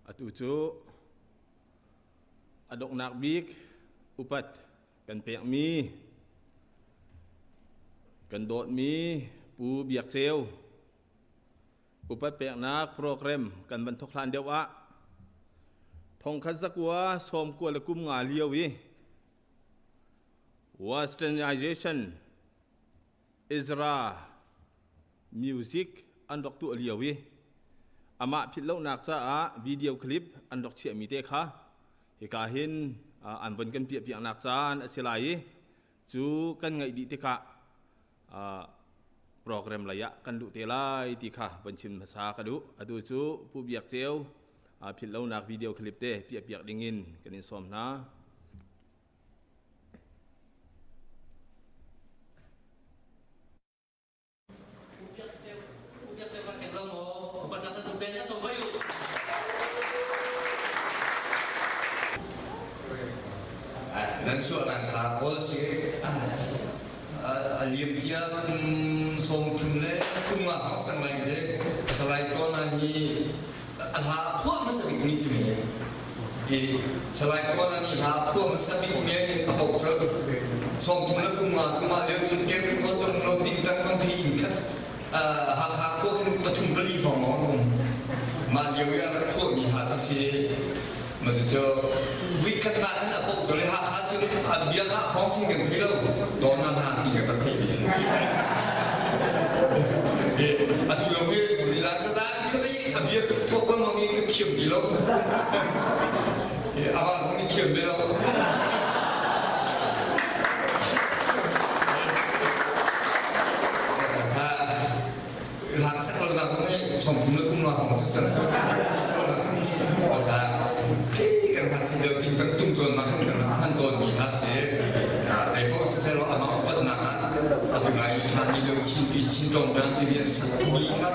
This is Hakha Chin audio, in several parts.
Atu cu a donghnak bik upat kan pekmi kan dawtmi Pu Biak Ceu upat peknak program kan van thok hlan deuh ah thongkhat zakua sawmkua le kum nga lio i westernization Ezra music an rak tuah lio i amah philhlonak caah video clip an rak chiahmi te kha hika hin an von kan piahpiaknak caan a si lai i cu kan ngaih dih tikah program lei ah kan luh te lai ti kha von chim hmasa ka duh. Atu cu Pu Biak Ceu philhlonak video clip te piahpiak dingin kan in sawm hna. Nan suahnak kha kawl si a liam cia kum sawm thum le kum nga hrawng sang lai te Salai Tona hi a hla phuah hmasa bik mi si me i Salai Tona nih hla phuah hmasa bik mi in a poh col 30 le kum nga kum ah lio cun tape record zong no ting tan kong phi in khat Hakha khua khin pathum pali hrawng lawng um mah lio i a rak phuah mi hla cu si ma cu cu vuikhat na in a poh col i Hakha cu a bia kha hrawng sin kan thei lo dawna hna ti kan rak theih mi si atu zong hi nizan ka zan khat i a bia tuak lengmang i ka thiam ti lo. Amah zong nih thiam ve lo. Hla sak lo nak zong hi som kum le kum nga hong san cu kan hla si deuh ting kan tum cawn nak kan hman tawn mi hla si zei paoh siseh amah upat nak ah atu ngai ṭhan mi deuh chin pi chin tong kan timi an sak mi kha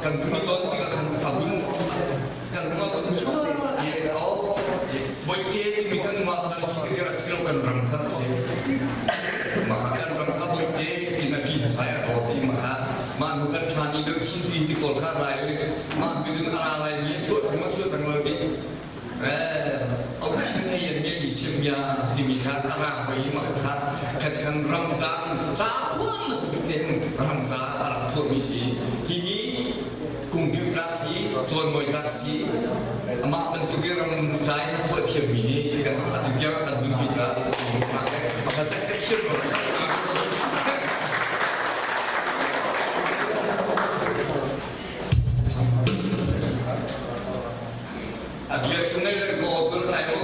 kan vun i ton tikah khan a vun kan lung a vun chuak i o boite timi kan mah kan si ka rak si lo kan ram kha si maka kan ram kha boite tin a ti sai a ro ti maka mah nu kan ṭhan ni deuh chin pi ti kawl kha rai mah bizun a ra lai mi a chuah thang a chuah thang lo ti timi kha a ra hoi ma kha khat khan ramza ra phuang ma si ten ramza a rak phuah mi si hi hi kungpiu tlak si cawnmawi tlak si amah bantuk i ram cai na phuah thiam mi hi kan atu tiang kan nunpi ca ka ka thiam lo. A bia tu ngai le kaw tur lai mu.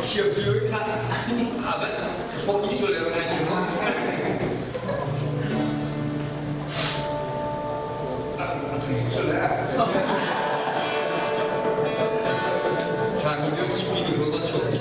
Thiam ti kha abat fok i sule ngai thiam mo. Sule. Thani deuh CP ni ko ka chok ti.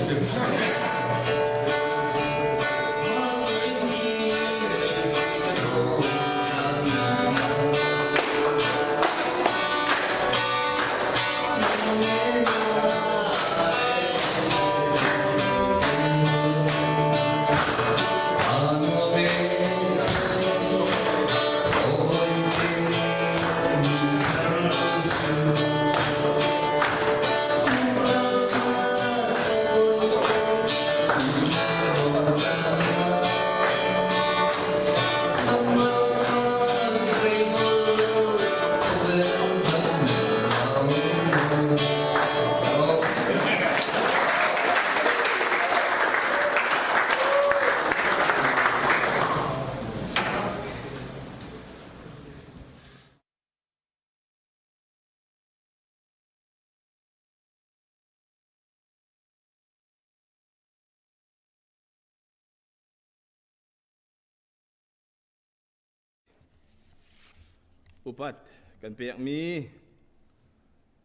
Upat kan pekmi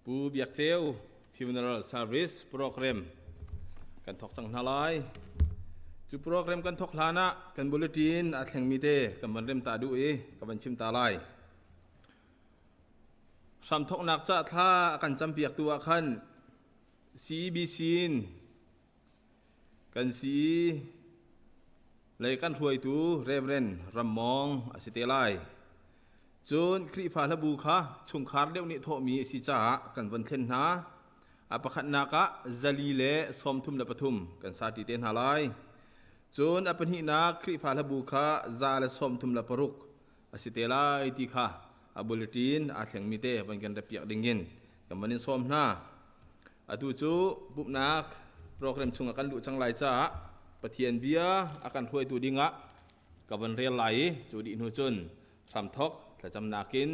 Pu Biak Ceu Funeral Service Program kan thawk cang hna lai. Cu program kan thawk hlan ah kan bulletin a thlengmi te kan van rem ta duh i ka van chim ta lai. Hramthawknak ca thla a kan campiaktu ah khan CEBC in Kan si lei kan hruaitu Reverend Ram Mawng a si te lai. Cun Khrihfa hlabu kha chungkhar deuh nih thawhmi a si caah kan von thlen hna. A pakhatnak ah zali le 33 kan sa ṭi te hna lai. Cun a pahnihnak Khrihfa hlabu kha 136 a si te lai ti kha a bulletin aa thlengmi te van kan repiak dingin kan van in sawm hna. Atu cu pumhnak program chungah kan luh cang lai caah Pathian bia a kan hruaitu dingah ka van rel lai i cu dih hnu cun hramthok thlacamnak in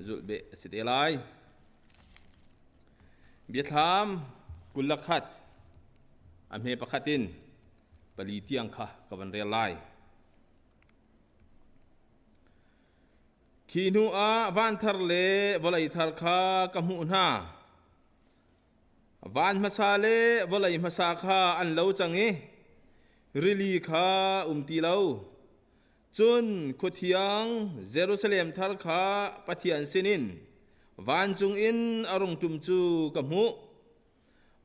zulh beh a si te lai. Biathlam 21 a hme pakhat in pali tiang kha ka van rel lai. Khi hnu ah van thar le vawlei thar kha ka hmuh hna. Van hmasa le vawlei hmasa kha an lo cang i rili kha um ti lo. Cun khuathiang Jerusalem thar kha Pathian sinin vancung in a rung ṭum cu ka hmuh.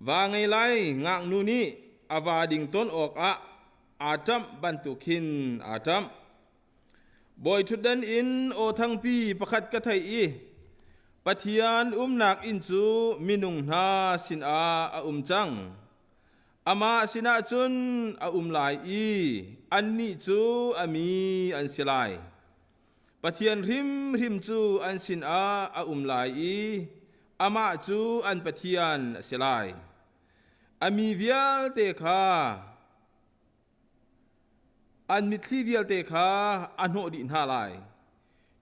Va ngei lai ngaknu nih a va ding tawn awkah aa ṭamh bantuk khin aa ṭamh. Bawi ṭhutdan in aw thangpi pakhat ka theih i Pathian umnak inn cu minung hna sinah a um cang. Amah sinah cun a um lai i annih cu a mi an si lai. Pathian hrimhrim cu an sinah a um lai i amah cu an Pathian a si lai. A mi vialte kha An mitthli vialte kha a hnawh dih hna lai.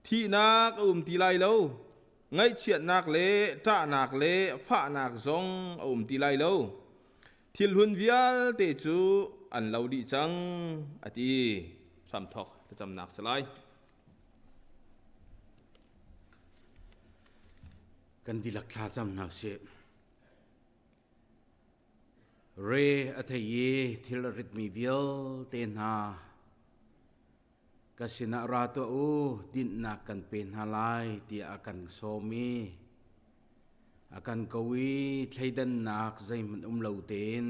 Thihnak a um ti lai lo. Ngaihchiatnak le ṭahnak le fahnak zong a um ti lai lo. Thil hlun vialte cu an lo dih cang, a ti. Hramthawk thlacamnak si lai. Kan dihlak thla cam hna sih. Re a thei i thil a ritmi vialte hna ka sinah ra tuah u, dinhnak kan pe hna lai tiah a kan sawm i a kan ko i thleidannak zeihmanh um lo tein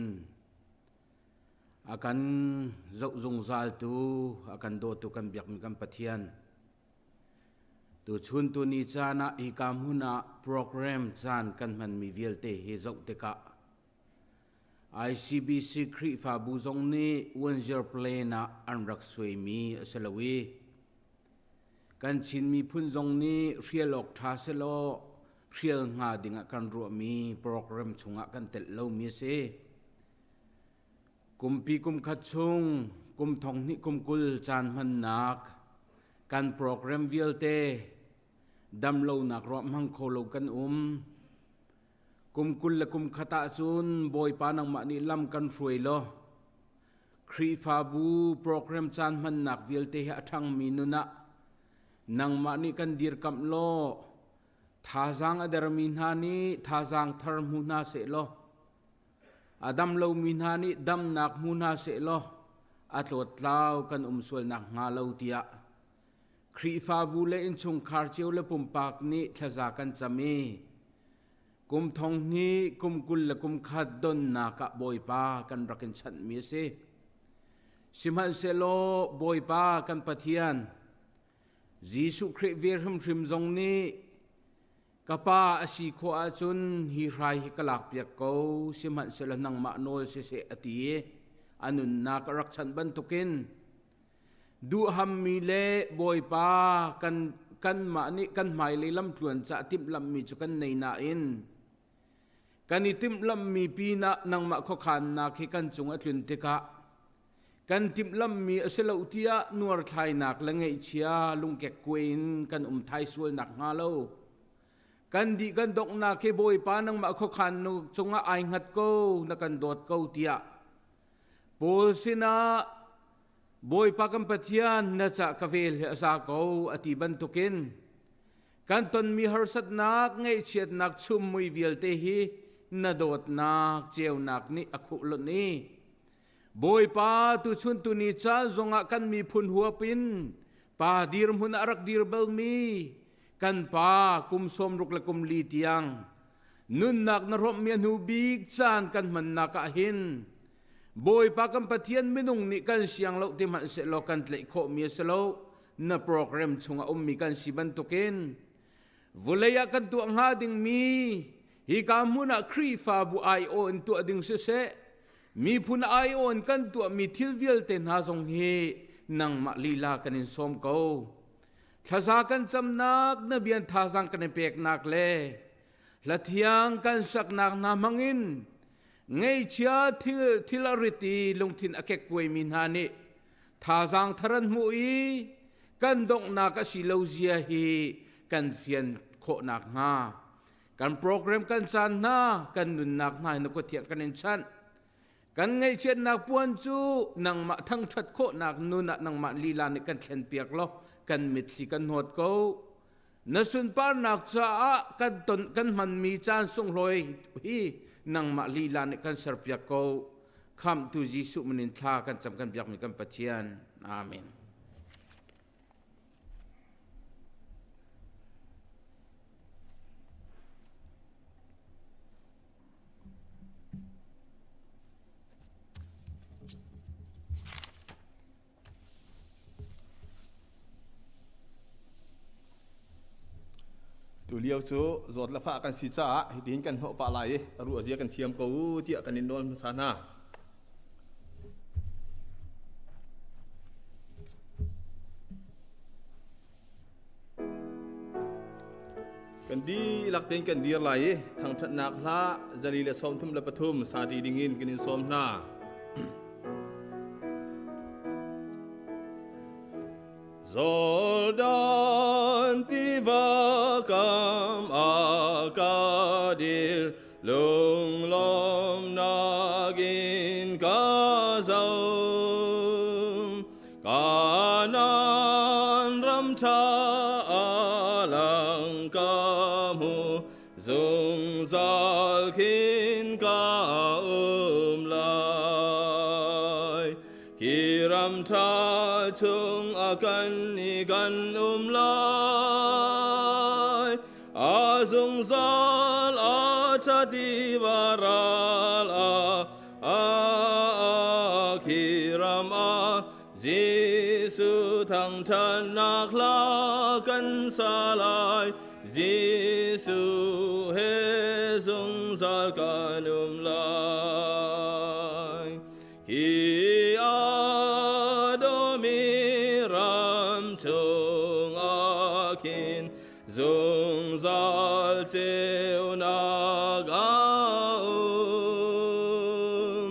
a kan zoh zungzaltu, a kan dawtu kan biakmi kan Pathian. Tuchun tuni caan ah hika hmun ah program caan kan hmanmi vialte hi zoh tikah ICBC Khrihfabu zong nih one year plan ah an rak suaimi a si lo i kan Chin miphun zong nih hrial awk ṭha selaw hrial hnga dingah kan ruahmi program chungah kan telh lomi a si. Kumpi kumkhat chung kum thong hnih kum 20 caan hmannak kan program vialte damlonak ruah hmang kho lo kan um. Kum 20 le kum khat ahcun Bawipa nangmah nih lam kan hruai law Khrihfabu program caan hmannak vialte hi a ṭhangmi nun ah nangmah nih kan dirkamh law thazaang a dermi hna nih thazaang thar hmu hna seh law A dam lomi hna nih damnak hmu hna sehlaw a tlawttlau kan um sual nakhnga lo tiah Khrihfabu le innchungkhar cio le pumpak nih thlaza kan cam i kum thong hnih kum 20 le kum khat donnak ah Bawipa kan rak in chanhmi a si. Sihmanhsehlaw Bawipa kan Pathian Jesuh Khrih ve hrimhrim zong nih Ka pa a si khawh ahcun hi hrai hi ka lakpiak ko, sihmanhsehlaw nangmah nawl siseh a ti i a nunnak a rak chanh bantukin duhhammi le Bawipa kan kanmah nih kan hmailei lamtluan cah timhlamhmi cu kan nei nain kan i timhlamhmi pinah nangmah khuakhannak hi kan cung a tlun tikah kan timhlamhmi a si lo tiah nuarthlainak le ngaihchia lungkek in kan um thai sual nakhnga lo kan dih kan donghnak hi Bawipa nangmah khuakhan nu cungah ai hngat ko na kan dawt ko tiah Paul sinah Bawipa kan Pathian na ca ka vel hi a za ko a ti bantukin. Kan tonmi harsatnak, ngaihchiatnak chummui vialte hi na dawtnak ceunak nih a khuh lonh i Bawipa tuchun tuni caan zongah kan miphun huap in pa dirhmun a rak dir balmi kan pa kum 60 le kum li tiang nunnak na hrawmhmi a hnu bik caan kan hmannak ah hin Bawipa kan Pathian minung nih kan siang lo ti hmanh sehlaw kan tlaih khawhmi a si lo na program chungah ummi kan si bantukin vulei ah kan tuah hnga dingmi hika hmun ah Khrihfabu aiawh in tuah ding siseh miphun aiawh in kan tuahmi thil vialte hna zong hi nangmah lila kan in sawm ko thlaza kan camnak na bian thazang kan i peknak le hlathiang kan saknak hna hmangin Ngeihchia thil a rit i lungthin a kekkuaimi hna nih thazaang thar an hmuh i kan donghnak a si lo zia hi kan fian khawh nakhnga kan program kan caan hna kan nunnak hna hi na kut thiang kan in chanh. Kan ngaihchiatnak puan cu nangmah thangṭhat khawhnak nun ah nangmah lila nih kan thlenpiak law kan mitthli kan hnawt ko. Na sunparnak caah kan ton kan hmanmi caan sunglawi hi nangmah lila nih kan serpiak ko. Khamhtu Jesuh min in thla kan cam kan biakmi kan Pathian. Amen. Tulio cu zawt le fah kan si caah hitin kan hnawh pah lai i a ruah zia kan thiam ko u tiah kan in nawl hmasa hna. Kan dihlak tein kan dir lai i thangṭhatnak hla 133 sa ṭi dingin kan in sawm hna. Jordan tiva kam ah ka dir lunglawmnak in ka zoh. Kanaan ram ṭha lang ka hmu zungzal khin ka um lai. Khi ram ṭha chung a kan i kan um lai. A zungzal a ṭha tiva ral a khi ram ah Jesuh thangṭhatnak hla kan sa lai. Jesuh he zungzal kan um lai. Hi a dawmi ram chungah khin zungzal ceunak a um.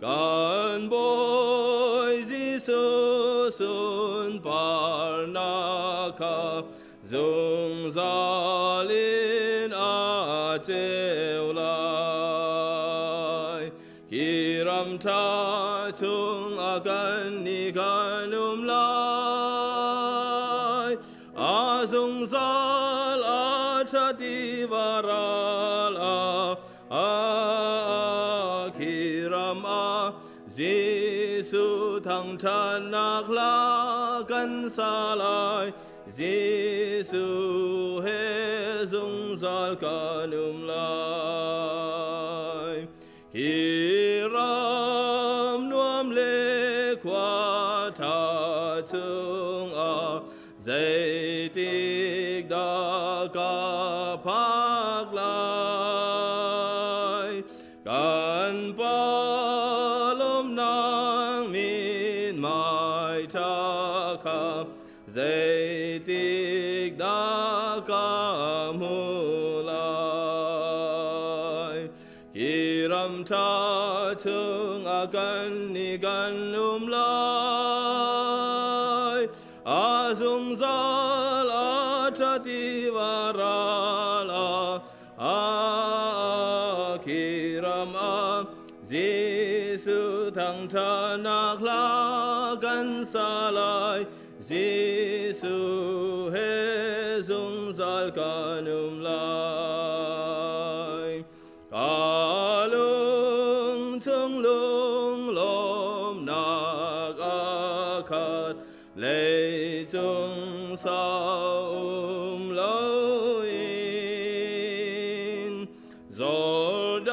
Kan Bawi Jesuh sunparnak kha zungzal in a ceu lai. Hi ram ṭha chung a kan ni kan um lai. A zungzal a ṭha tiva ral a khi ram ah Jesuh thangṭhatnak hla kan sa lai. Jesuh he zungzal kan um lai. Hi ram nuam le khua ṭha chungah zeitik dah ka phak lai? Kan pa lawmnak mithmai ṭha kha zeitik dah ka hmuh lai? Hi ram ṭha chungah kan i kan um lai. A zungzal a ṭha tiva ral a khi ram ah Jesuh thangṭhatnak hla kan sa lai. Jesuh he zungzal. zungzal kan um lai. Ka lung chung lunglawmnak a khat, leicung sau um loin. Jordan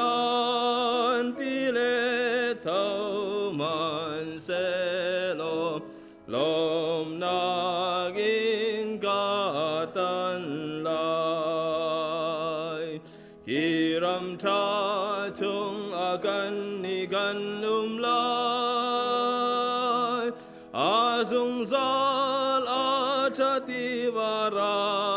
ti le tho man selaw, lawmnak in ka tan lai. Hi ram ṭha chung a kan i kan um lai. A zungzal a ṭha tiva ral.